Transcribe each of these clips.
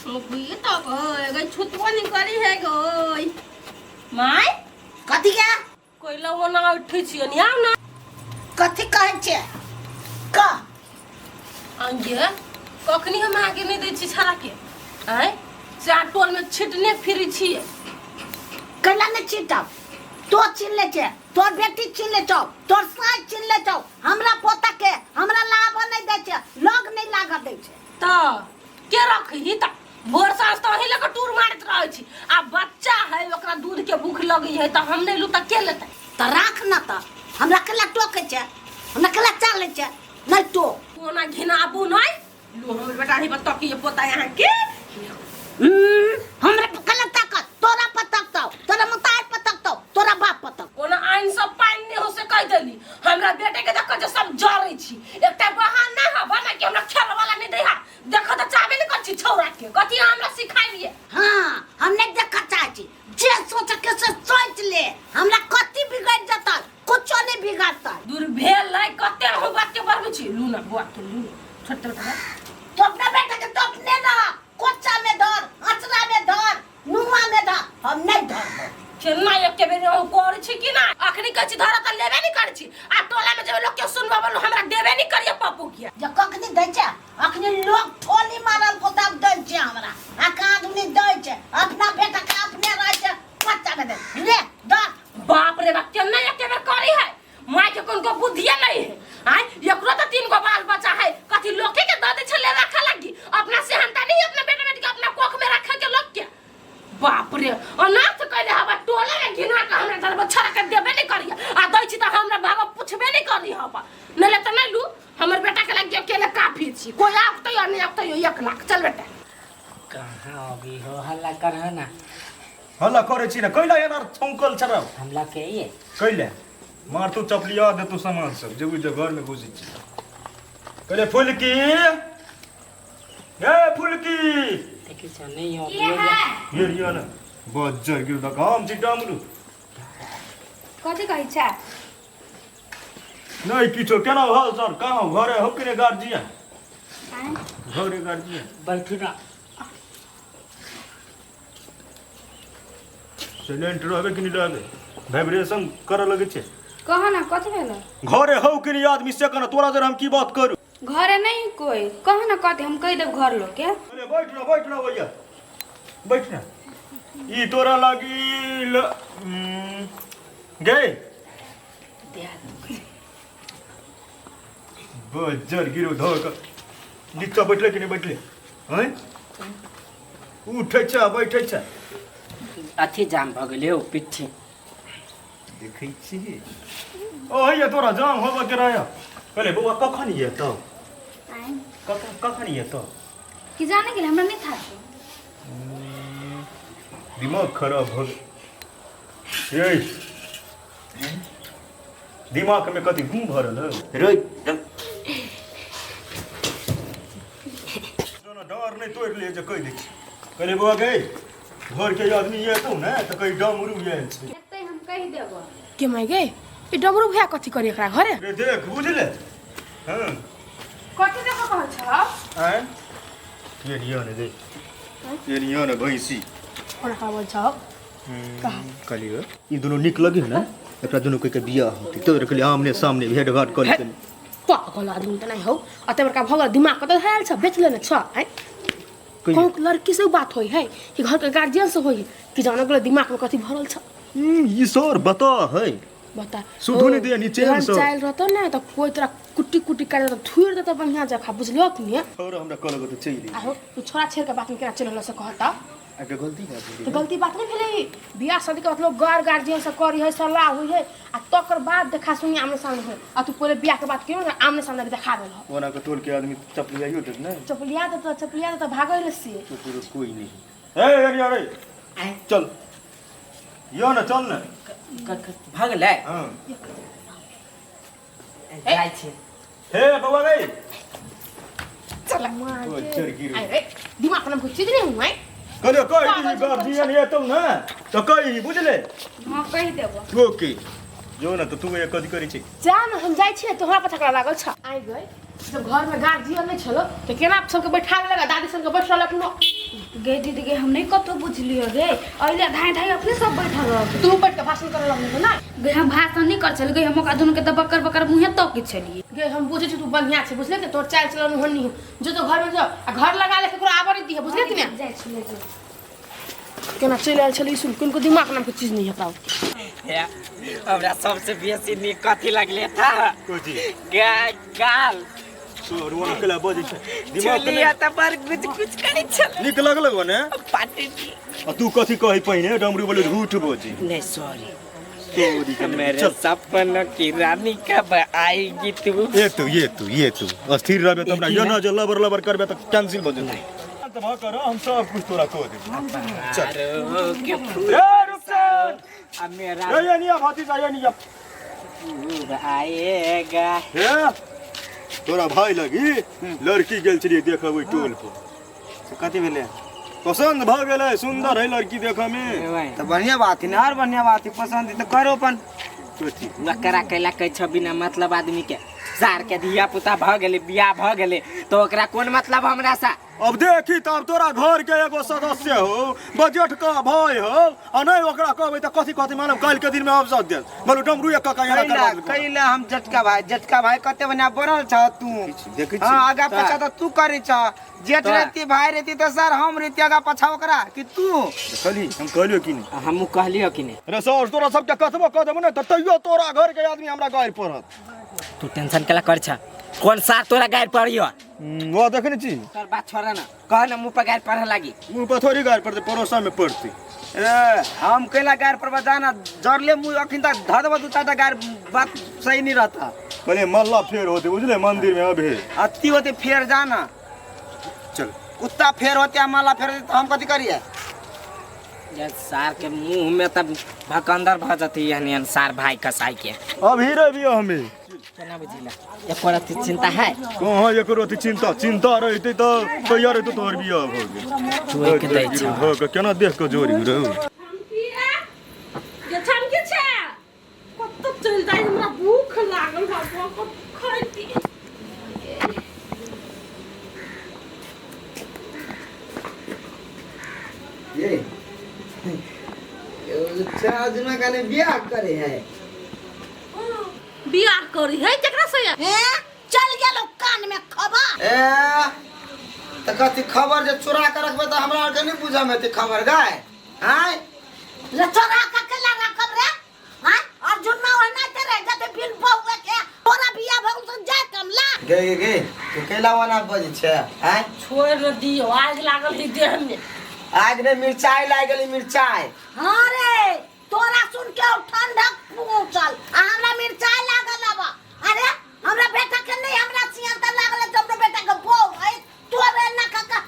तो गई छुतबो नहीं करी है गई my कथी के कोइला ओना उठै छियै नि आउ ना। कथी कहै छै क अंगे कखनी हम आगे नहीं दै छी छड़ा के आय से आ टोल में छिटने फिरै छियै। कैला ने छीटब? तो छीन ले छै, तोर बेटी छीन ले छौ, तोर सास छीन ले छौ। हमरा पोता के हमरा लाभ नहीं दै छै, लग नहीं लागऽ दै छै। तऽ के रखही? तऽ भोर साँझ तऽ अहीं लऽ कऽ टूर मारैत रहै छी आ बच्चा है, ओकरा दूध के भूख लगै है, तऽ हम नहि लू तऽ के लेतै? तऽ राख न, तऽ हमरा केला टोकै छै, हमरा केला चालै छै? नहीं टोक। कोना घिनाबू नहि लू हमर बेटा ही पर तकिए पोता यहाँ के। हमरा केला ताकत? तोरा पर तकतौ, तोरा मतार पर तकतौ, तोरा बाप पर तकतौ। कोना आइन सब पानि नहि हो से कहि देली। हमरा बेटे के देख जे सब जरै छी, एकटा बहाना है बना कि हमरा खेल वाला नहीं दैहा। देख तऽ चाहबे नहि करै छी छौड़ा के, कथी अहाँ हमरा सिखाइलिए? हाँ, हम नहीं देखऽ चाहै छी। जे सोच के से सोच ले। हमरा कथी बिगड़ जेतै? कुछो नहीं बिगड़तै। दूर भेल है, कते हम बात के बढ़बै छी। लू ना बौआ के, लू ना छोटे बेटा। तो अपना बेटा के तो अपने रह, कोचा में धर, अचरा में धर, नुआ में धर, हम नहीं धरबो। केना एके बेर हम करै छी कि ना? अखनी कहै छी धर तऽ लेबे नहि करै छी आ टोला में जेबै लोक के सुनबा बोलू हमरा देबे नहि करिए पप्पू के। जे कखनी दै छै? अखनी लोग ठोली मारल को तब दै छै हमरा आ कादुनी दै छै। अपना बेटा के अपने रहै छै, बच्चा में दे रे धर। बाप रे बाप, केना एके बेर करी है? माय के कोन को बुद्धिए नहीं है आय? एकरो तो तीन गो बाल बच्चा है, कथी लोके के दऽ दै छै ले रखा लगी? अपना सेहनता नहीं अपना बेटा बेटी के अपना कोख में रखे के लोग के। बाप रे, अनाथ कैले हवा टोला में घिना के हमरा धरब छड़ा के देबे नहीं करिए आ दै छी तऽ हमरा भागो पुछबे नहीं करी हवा। नहीं ले तऽ नहीं लू, हमर बेटा के लग अकेले काफी छी। कोई आवतै या नहीं आवतै, 1 लाख। चल बेटा। कहाँ अभी हो? हल्ला कर ना। हल्ला करै छी ने? कैला एना छौंकल छल? हमला के ये कैले मार तू चपलिया दे तू सामान सब जे बुझ घर में घुसै छी। कहले फुलकी, ए फुलकी। देखी छ नहीं हो। के है? ये लियो ना बज्जर गिर द काम छी डमरू। कथी कहै छै? नहीं किछो। केना हाल सर? कहाँ घरे हो कि ने गार्जियन? आँय? घरे गार्जियन। बैठू ना। साइलेंट रहबे कि नहीं रहबे? वाइब्रेशन करऽ लगै छै। कह ना, कथी भेल? घरे हो कि नहीं आदमी से कना, तोरा जर हम की बात करू? घरे नहीं कोई। कह ना कथी, हम कह देब घर लोग के। अरे बैठ ना, बैठ ना भैया, बैठ ना। ई तोरा लागी गए बज्जर गिरो धर क नीचा बैठले कि नहीं बैठले हैं? उठै छै बैठै छै। अथी जाम भऽ गेलै हौ पिट्ठी। देखै छी ओ हैया तोरा जाम होबऽ के रहै। कहले बौआ कखन एतौ? आँय? कखन कखन एतौ? कि जाने गेलै, हमरा नहीं थाह छौ। दिमाग खराब हो गेल। ए दिमाग में कथी गू भरल है रोइ ना? डर नहीं तोड़ लिए जे कहि दै छी। कहले बौआ गई घर के आदमी एतौ ने तऽ कहि डमरू आयल छै। एतै, हम कहि देबो। के माय गे, ई डमरू भैया कथी करी एकरा घरे? रे देख, बुझले? हाँ। कथी देखऽ कहल छ? आँय, ये नियो ने देख, ये नियो ने भैंसी। ओना कहल छ? कहलियो ई दुनू नीक लगी ने, एकरा दुनू के बियाह होती तो कहलिए आमने सामने भेंट घाट कर लेते। पागल आदमी तऽ नहीं हौ। अते बड़का भऽ गेल, दिमाग कतऽ धरायल छ? बेच लेने छ आँय? कहूँ लड़की से बात होई है कि घर के गार्जियन से होई? कि जानो गेलो दिमाग में कथी भरल छ। ई सर बता है। बता। सुधो नहीं दिया नीचे एहन से। चाइल रहतो ने तऽ कोई तोरा कुट्टी कुट्टी काटि देतो, थुरि देतो बढ़िया जखा, बुझलो कि ने? और हमरा कहलक तऽ चलि। आहो, तू छोड़ा छेड़ के बात में केना चलि से कहता? आके गलती बात तो गलती बात नहीं भेलै। बियाह शादी के मतलब गार गार्जियन से करी है, सलाह हुई है आ तकर बाद देखा सुनी आमने सामने होय। आ तू पहिले बियाह के बात क्यों ना आमने सामने देखा देल? ओना के टोल के आदमी चपलियाइयो देत ने। चपलिया देतो, चपलिया देतो, भागै ले से। तो पूरा कोई नहीं। ए अरे अरे, चल यो ना, चल ना। भऽ गेलै? हाँ। जाइ छी। हे बौआ गई। चल। ओ चल गिरो। अरे दिमाग में कोई चीज नहीं हुआ है। कहलियो कहि दी गार्जियन एतौ ने तऽ कहि, बुझले? हाँ, कहि देबो। ओके, जो ना। तऽ तू ये कथी करै छी? जा ना, हम जाइ छियै, तोहरा पर झगड़ा लागल छ। आइ गई, जब घर में गार्जियन नहीं छलो तो केना सबके बैठा लगा दादी सबके बैठ रहल अपनो? गे दीदी गे, हम नहीं कतो बुझलियो गे। अइले धाई धाई अपने सब बैठल रह। तू बैठ के भाषण करे लगली ना? गे हम भाषण नहीं कर छल गे, हम ओकरा दुनू के त बकर बकर मुहे तक छलिए। गे हम बुझे छी तू बढ़िया छै, बुझले कि तोर चाल चलन होनी हो। जो तो घर में जो आ घर लगा ले केकरो आबर दी है, बुझले कि ना? जाय छले जो। केना चलि आयल छलै सुन, किनको दिमाग नाम के चीज नहीं है पाओ। हमरा सबसे बेसी नीक कथी लगले था? कथी? गाल। तोर ओना केला बजै छै दिमाग चुलिया त बड़ कुछ कुछ करै छल। नीक लगल ने पार्टी। आ तू कथी कही पहिने डमरू बोले झूठ बजी। नहीं सॉरी। तोरी के मेरे सपनों की रानी कब आएगी तू? ये तू ये तू ये तू अस्थिर रहबे त हमरा यो न जे लबर लबर करबे त कैंसिल भ जेतै। त भ कर हम सब कुछ तोरा कह देब। चल के फूल ए रुपचंद आ मेरा ए ये निया भतीजा ये निया फूल आएगा। हे तोरा भाई लगी लड़की गेल छलियै देखबै टोल पर। कथी भेलै? पसंद भ गेलै, सुंदर है लड़की देखऽ में। त बढ़िया बात है ना, और बढ़िया बात है, पसंद है त करो अपन। कथी वकरा कैला कहै छ बिना मतलब आदमी के? सार के धिया पुता भ गेलै, बियाह भ गेलै तो ओकरा कोन मतलब हमरा सा? अब देखी तब तोरा घर के एगो सदस्य हो, बजट का भाई हो, आ नहीं ओकरा कहबै त कथी कथी मानब काल्हि के दिन में अवसर देत। बोलू डमरू एक काका यहाँ कैला कैला हम जटका भाई, जटका भाई कते बढ़िया बनल छ तू। देखै छी। हां आगा पछा त तू करै छ। जेठ रहती भाई रहती त सर हम रहती आगा पछा ओकरा कि तू? देखली हम कहलियो कि नहीं? हमहू कहलियो कि नहीं? रे सर तोरा सबके कथबो कह देबो ने त तैयो तोरा घर के आदमी हमरा गारि पड़त। तू टेंशन केला कर छ? कौन सार तोरा गारि पड़ियो? वो देखने छी। तोर बात छोड़ ना, कह ना मुंह पर गारि पड़े लागी। मुंह पर थोड़ी गारि पड़ते, पड़ोसा में पड़ती। ए हम कैला गारि पर जाना जरले मुंह अखिन तक ध देबो दू चारटा गारि, बात सही नहीं रहता। पहले मल्ला फेर होते बुझले मंदिर में अभी अति होते फेर जाना। चल कुत्ता फेर होते माला फेर होते हम कथी करिए? ये सार के मुंह में तब भकंदर भ जती यानी सार भाई कसाई के। अभी रे भी हमें केना बुझिला एको रति चिंता है? कहाँ एको रति चिंता? चिंता रहते त तैयार रहते तोहर बियाह भ गेल। तू के दै छ भ के केना देख के जोरी रे। ये छमकी छै कत चल जाय, हमरा भूख लागल बा, कत खैती। ये चार्ज में कने बियाह करे है? बियाह करी है केकरा से? ए चल गेलो कान में खबर। ए त कथी खबर जे चोरा के रखबे त हमरा आर के नहीं बुझा में ते खबर गाय। हाय ले चोरा के केला रखब रे? हां अर्जुन ना होना ते रे जते बिन बहुए के तोरा बियाह भगल त जाय कमला। गे गे गे तू केला वाला बजे छै? हाय छोड़ न दियो, आग लागल है देह में। आग ने मिरचाई लाग गेली मिरचाई। हां रे तोरा सुन के ठंडक पहुंचल आ हमरा मिरचाई लागल अब। अरे हमरा बेटा के नहीं हमरा सियान त लागल त हमरा बेटा के बो है तोरे ना काका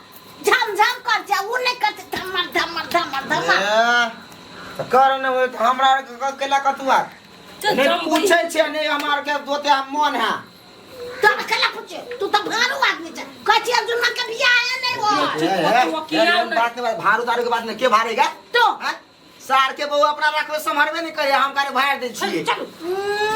झम झम कर छै उ नहीं कर छै धमर धमर धमर धमर। त कर न होय त हमरा के केला कतुआ नहीं पूछै छै नहीं हमरा के दोते हम मन है। तोरा केला पूछे? तू त भारू आदमी छै, कहै छी अर्जुन के बियाह है नहीं हो। बात नहीं, भारू दारू के बात नहीं के भारेगा तो? सार के बहु अपना रखबे संभरबे नहीं करे, हम काने भार दे छी। चल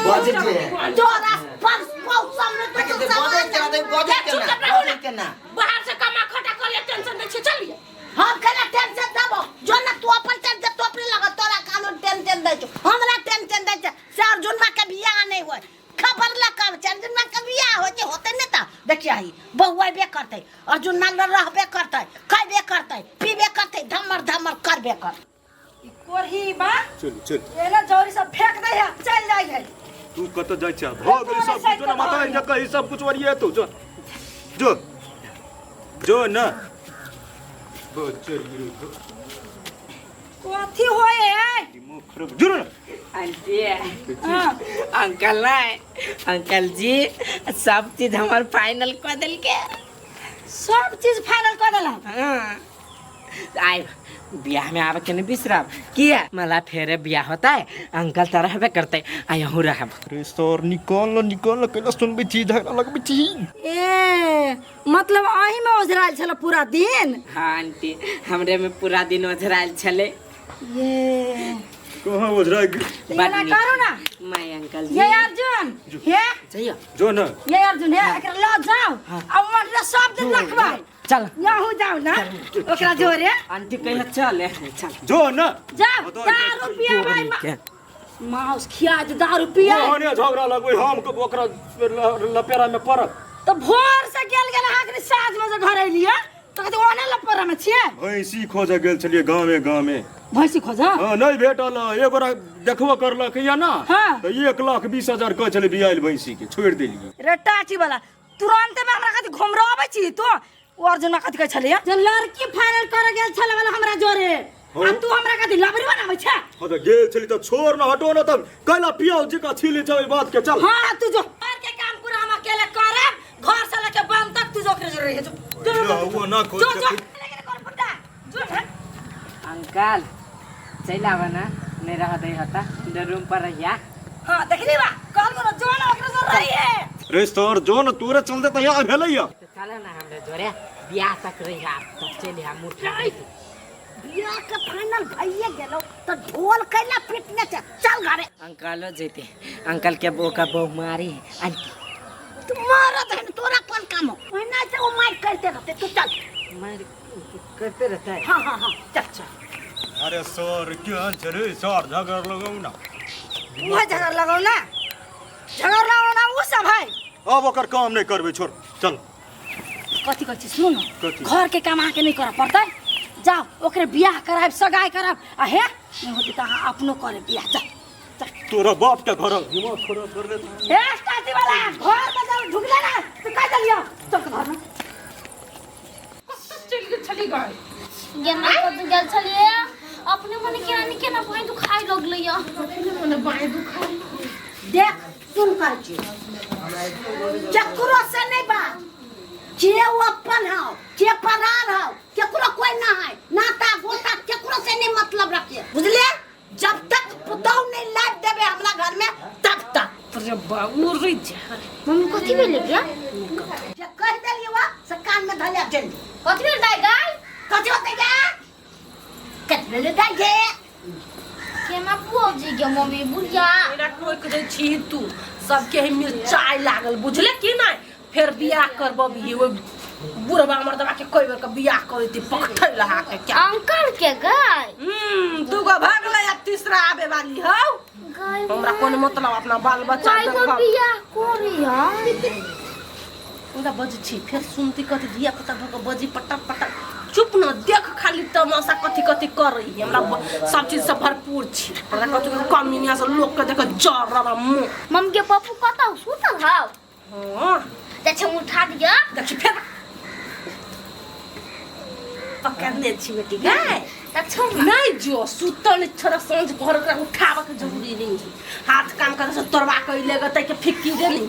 बजे जे तोरा पर बहुत सामने तो बजे केना दे बजे केना बजे केना बाहर से कमा खटा कर ले टेंशन दै छै। चलिए हम केना टेंशन देबो? जो ना तू अपन टेंशन तो अपने लगा, तोरा कानो टेंशन दै छौ, हमरा टेंशन दै छै से अर्जुन के बियाह नहीं होय। खबर लगा अर्जुन के बियाह होय छै होते ने त देखिया ही बहुएबे करतै, अर्जुन ना रहबे करतै, खैबे करतै, पीबे करतै, धमर धमर करबे करतै। कोरही बा चल चल एला जौरी सब फेंक दे है, चल जाई है। तू कत जाय छ? भ गेल सब कुछ ना माता इज्जत का ई सब कुछ वरिए तू जो जो जो ना बच्चे कथी होए है? दिमाग खराब जो ना। आंटी अंकल ना अंकल जी सब चीज हमर फाइनल कर देलके। सब चीज फाइनल कर देला? हां आइ बियाह में आवे के नहीं बिसराब किया मला फेरे बियाह होता है अंकल तो रहबे करते आ यहूं रहब। रे सर निकाल लो निकाल लो कैला सुनबे छी झगड़ा लगबे छी। ए मतलब अही में ओझराल छल पूरा दिन? हां आंटी हमरे में पूरा दिन ओझराल छले। ये कहां ओझरा एना करू ना मैं अंकल जी। ये अर्जुन हे जइयो जो ना ये अर्जुन हे एकरा ल जाओ आ मन सब दिन रखबै चल यहू जाओ ना ओकरा जोरे आंटी कहिया चल चल जो न जाओ दारू पिया भाई माउस खिया दे दारू पिया ओहने झगड़ा लगबै हम ओकरा लपेरा में पड़ब। तो भोर से गेल गेल अहाँ साँझ में जे घर अलियै तो कहते ओने लपरा में छियै। भैंसी खोजऽ गेल छलियै गामे गामे। भैंसी खोजऽ? हाँ, नहीं भेटल। एगोरा देखबो करलक या ना। हाँ। तऽ 1,20,000 कहै छलै बियाइल भैंसी के, छोड़ि देलियै। रे टाची वाला तुरंत में हमरा खातिर घुमराबै छी तो ओ अर्जुन कथी कहै छलैया जे लड़की फाइनल करे गेल छलै वाला हमरा जोरे आ तू हमरा खातिर लबरी बनाबै छै। हाँ तऽ गेल छली तऽ छोड़ न हटो न तब कैला पियाउ जेका छीले छै ओहि बात के चल। हाँ तू जो घर के काम पूरा हम अकेले करब, घर से लेके बम तक तू जो ओकरे जोरे रहिए जो। जो जो वो ना खोज जो के जो लेकिन कर फुटा जो ना। अंकल चल आवा ना, नहीं रह दे होता रूम पर रहिया। हां देखली बा कहल करो जो ना ओकरे जोरे रहिए। रे सर जो न तोरे चलते त यहाँ भेलैया। तो चल ना हमरे जोरे बियाह तक रहिया तब चल हम उठा बियाह के फाइनल भइए गेलो त ढोल कैला पीटने छै, चल घरे। अंकलो जेते अंकल के बो का बहु मारी आंटी। तू मारत है तोरा कोन काम हो? ओहिना से वो मार करते रहते, तू चल। मार करते रहता है। हाँ हाँ हाँ चल चल। अरे सर केहन छै रे सर, झगड़ लगाउ ना। वो झगड़ लगाउ ना, झगड़ लगाउ ना वो सब है। अब ओकर काम नहीं करबै, छोड़ चल। कथी कहै छी सुनू न, घर के काम अहाँके नहीं करऽ पड़तै, जाओ ओकरे बियाह करायब सगाई करायब आ हे नहीं होतै तऽ अहाँ अपनो करे बियाह। चल चल तोरा बाप के घर दिमाग खराब कर ले। हे स्टाची वाला घर में जब ढुकले ना तो कह देलियो चल घर में चल गेल छली गए गेना कतौ गेल छलियै अपने मने केना ने केना बाँहि दुखाइ लगलै या। अपने मने बाँहि दुखाइ। देख सुन कर छी केकरो से नहीं बात, जे वो अपन हौ जे परार हौ केकरो कोई ना है, नाता गोता केकरो से नहीं मतलब रखिए बुझलिए। जब तक पुतहु नहीं लाभ देबे हमरा घर में तब तक। अरे बाबू रे जा मम्मी कथी भेलै गे? जे कह देलियै वा से कान में धले जल्दी। कथी भेल दाइ गाय? कथी होतै गे? कथी भेलै दाइ गे? केना पुआब जे गे मम्मी बुढ़िया? मेरा टोक दै छी तू सबके ही मिर्चाई लागल बुझले कि नहीं। फिर बियाह करबो भी वो बुढ़वा मर्दवा के कोई बेर के बियाह करैती पकठै लहा के क्या अंकल के गाय? दूगो भागलै आ तीसरा आबे वाली हौ। हमरा कोन मतलब अपना बाल बच्चा देखब बियाह करी उदा बज छी फिर सुनती कथी धिया पुता भऽ के बजी पटक पटक। चुप न देख खाली तमाशा कथी कथी करै हमरा सब चीज से भरपूर छी, हमरा कथी के कमी नहीं से लोग के देख जर रहा मुंह। मम्मी के पप्पू कतौ सुतल हौ? हां देखि उठा दिया। देखि फेर पकड़ने छी बेटी गाय। अच्छा नहीं जो सुतल छोरा साँझ भर ओकरा उठाबऽ के जरूरी नहीं है, हाथ काम करे से तोड़बा के लेगा तै के फिक्की देनी।